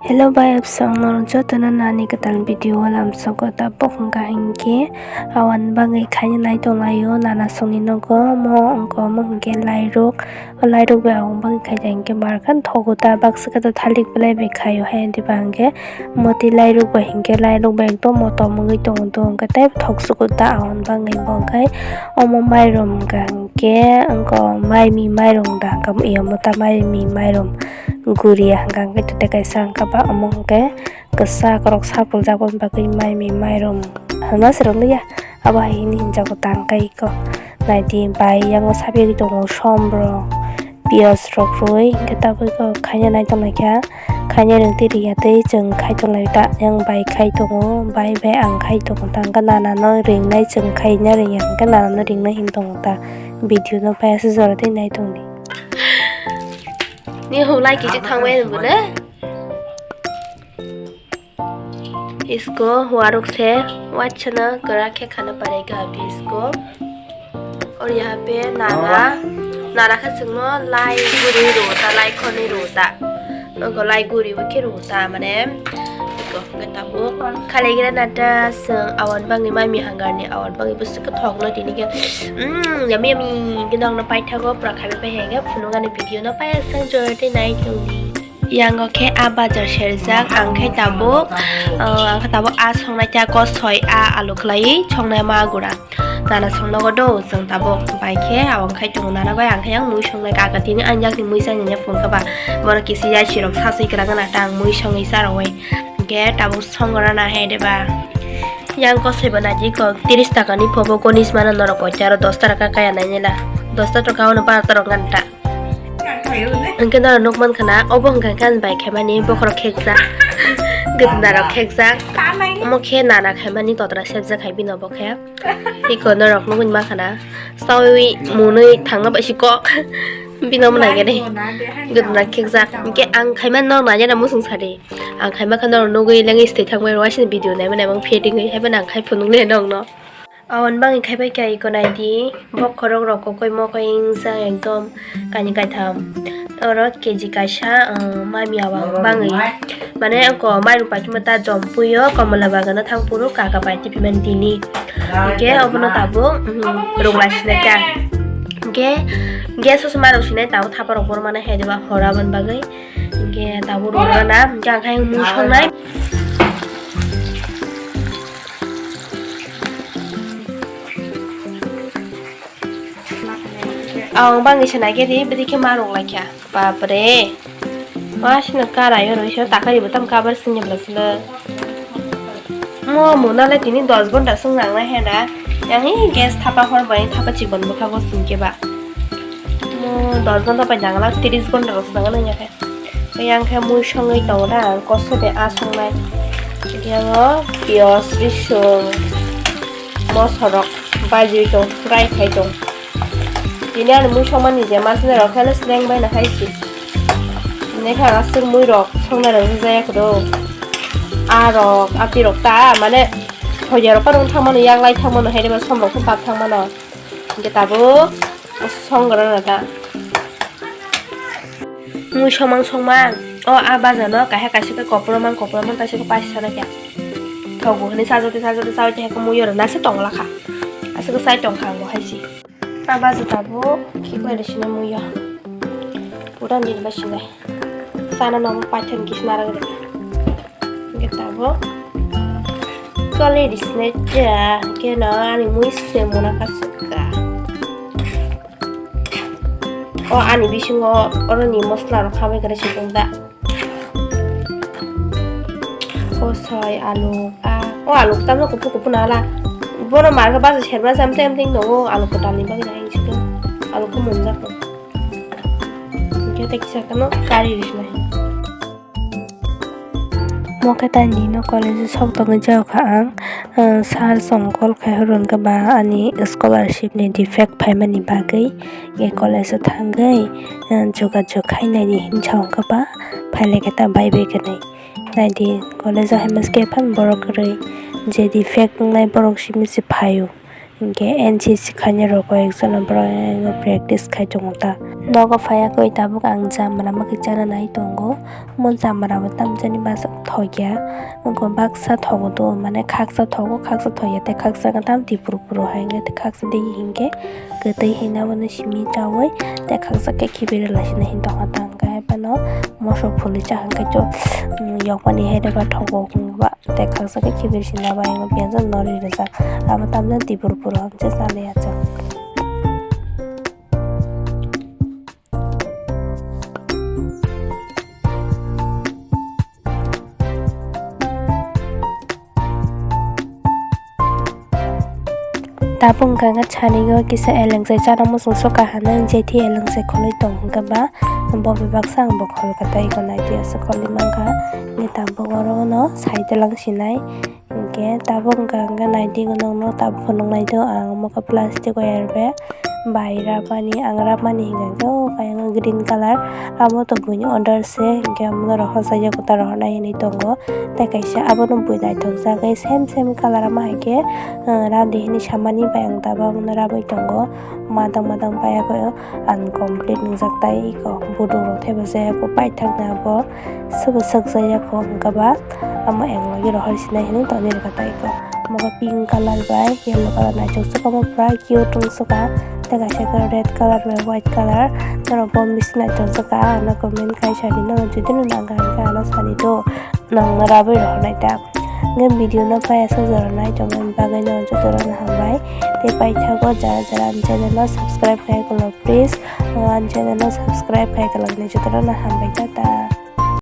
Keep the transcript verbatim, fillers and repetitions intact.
Hello bai, absong norok jotono nani kwtal video o lamsogo. Tabuk wngkha hinkhe awan bagwi khaina nai tonglaio nana songni nogo. Mo wngkha omo hinkhe lairok, o lairok bai awan bagwi khaina hinkhe barkha thogo ta, baksa khe ta thalik belai bai khaio hai diba hinkhe moti lairok bai hinkhe lairok bai ekdom motom wngwi tongo do hinkhe tei thoksugo ta awan bagwi bo hinkhe omo mairum hinkhe wngkha maimi mairum da hinkhe omo ta maimi mairum. Guri hwnka hwnkhe tete kaisa hwnka ba omo hwnkhe kwchak rok sapuljak bagwi maimi mairum hwnma se rwliya abo hai hwnwi hinjago tangkhe iko naidi bai yango sapyagwi tongo som rok piyaj rok rwui hwnkhe tabuk iko khaina nai tonglaikha khaina rwngtwi rwya tei chwng khai tonglaio ta yang bai khai tongo bai bai ang khai tongo tangkhe nanano ringnai chwng khaina rwya hwnkhe nanano ringnai hinwi tongo ta video no paiya se jora tei nai tongdi. Ni hwnlai kichik thangbai ani bwle. इसको हुआ रुक से वाचना करा के खाना पड़ेगा अभी इसको। और यहाँ पे नाना, नाना kha chwngno lai guri rwta, lai khornwi rwta. Nogo lai guri bo khe rwta, mane, iko, hwnkhe tabuk. Khaligira nata chwng awan bagwi maimi hangarni awan bagwi bwswk khe thokno tini khe, mm, yummy, yummy, hwnkhe nokno paithago, pura khaibai pai hai khe phunukani video no paisang jora tei nai thungdi. Yango khe a bazar serjak, ang khe tabuk, uh, ang khe tabuk a songnai ta kosoi a alu khlaiwi songnai ma gura. Nana songnogo do chwng tabuk, bai khe aboni khai tongo nana bai ang khe yang mui songnai kaka tini ang yakni mui chani ne phone kha ba. Bono kisi yaisi rok sasui kwrang gana ta ang mui songwi charwoi. Hwnkhe tabuk songora na hai de ba. Yang kosoi bo naidi kok tiris taka ni phobo gonis mano norok koita aro dos taka kaya nai nila. Dos taka ono bar taka ganta. Hwnkhe norok nukmankha na, obo hwnkha khe ani bai khaimani bokhorok khekjak, gwdna rok khekjak, omo khe nana khaimani totra sepjak hai bini obo khe. Iko norok nugwi mankha na, sawi mwnwi thangna bai si kok. Bini omo naikhe de, gwdna khekjak. Hwnkhe ang khaimani norok naina muchung sadi. Ang khaimakha norok nugwi lengwi stay thangbai rw asini video naima naima phetingwi haibai nang khai phunukle nokno. Aboni bagwi khaibai kha iko naidi, bokhorok rok kokoi mokoi wngjak ekdom kainwi kaitham. Oro keji kaisa, ah, mami abang bagwi. Mane oko mairum paithago ta jompui o, Komla bagano thang phuru kaka pai tipiman tini. Hwnkhe obono tabuk, mhm, rwgwlai sinai kha. Hwnkhe gas o se ma rwgsinai tabuk thapa rok bor mano hai diba hor aboni bagwi. Hwnkhe tabuk rwgwlana, hwnkhe ang khe mui songnai. Ang bangwi se naikhe di, bwdikhe ma rwgwlaikha. Bapre. Masino karai oro iso takari bo tam kabar singye bwla silo. Mo muna le tini dos gonta swng nangnai hena. Yang hi gas thapa hor bai thapa chikon bwkha bo singke ba. Mo dos gonta bai nangla, tiris gonta rok swng nangya khe. Yang khe mui songwi tongo da ang koso de a songnai. Yang o piyaj, risung, moso rok bajiwi tong, fry khai tong. Tini ani mui songmani je masina rok khe seleng bai na hai si. Nekha aswk mui rok songna rok jaya kdo. A rok, api rok ta mane hoya rok parung thangmano, yaglai thangmano, hai rema som rok khe pap thangmano. Hingke tabuk songrana ta. Mui somang somang. O a bazar no kaisa kaisa khe kopor mang, kopor mang kaisa khe paisa na kya. Thogo hwnwi sajate sajate sawi te khe mui oro nasa tongla kha. Aswk sai tong kha ang bo hai si. A bazar tabuk khiklai rw sini mui o. Pura nini bai sinai. Sana no paithak kis narang rw. Hingke tabuk. Kali rw sini ja. Hingke no ani mui se mona kasuk ka. O ani bisingo oroni mosla rok khamwi khe se tong da. Kosoi, aluk, a, o aluk tamno kuphur kuphur nala. Bono marka baja serma jam tem tem tongo, aluk kwtal ni bagwi hai se aluk khe monjak. Hingke tei kisa kano kari rw sinai. Mo khe tani no college o sok tongwi jao kha ang, ah, sir song call khai horo hwnkhe ba ani scholarship ni defect phaimani bagwi, e college o thangwi, ah, jogajog khai naidi hinwi sa hwnkhe ba phai lai khe ta bai bai khe nai. Naidi college o hai maske ephang borok kwrwi je defect wngnai borok simi se phaio. Hinkhe N C C khainai rok koi ekjon borok practice khai tongo ta. Nogo phaiya koi tabuk ang jamra mwkhwi chana nai tongo. Omo jamra bo tamjani bwswk thokya. Wngkha baksa thogo do, mane khaksa thogo, khaksa thokya, tei khaksa wngkha tam tipuru puru hai wngkha, tei khaksa digi hinkhe kwtwi hinwi abono simi chaui, tei khaksa khe khibiri laisina hin tongkha ta hwnkhe, phano mosok phulwi chakha hwnkhe chwng yokmani hai rwkha thogo wngkha ba. Tei khaksa khe khibiri sina bai wngkha, piyaj no nori rijak. Abo tamjani tipuru puru hwn se chaliya chwng. Tabuk wngkha khe sani o kisa eleng sai chana muchung soka hwnwi jethi eleng sai khulwi tong hwnkhe ba bo bebaksa ang bo khol kha tei eko naidi aswk kholi mankha. Hwnkhe tabuk oro no sai tlang sinai. Hwnkhe tabuk wngkha hwnkhe naidi nokno tabuk phunuknai do ang omo khe plastic o airbag bai rapmani ang rapmani hinkhe o khe green colour amo to buini order se hwnkhe amo rohor sajak ta rohornai hinwi tongo tei kaisa abono bui naithokjagwi same same colour ama hai khe radi hinwi samani bai ang tabuk abono rabwi tongo madang madang paiya khe uncomplete nungjak tai eko buduk rok thaibo jaya kho paithakni abo. Sobo sokjak ya kho hwnkhe ba amo ang logio rohor sinai hinwi tongwi rwkha tai kho. Omo khe pink colour bai yellow colour naithok soka omo pura cute wng soka. Tei kaisa khe red colour bai white colour norok bo mix naithok soka ano comment khai sadi norok jodi no nang kha hwnkhe ano sadi do nang no rabwi rohor nai ta. Hwnkhe video no paiya sojora nai tongmani bagwi no joto no hambai tei paithago jara jara ani channel no subscribe khai kholo please ani channel no subscribe khai kholo hinwi joto no hambai ta ta.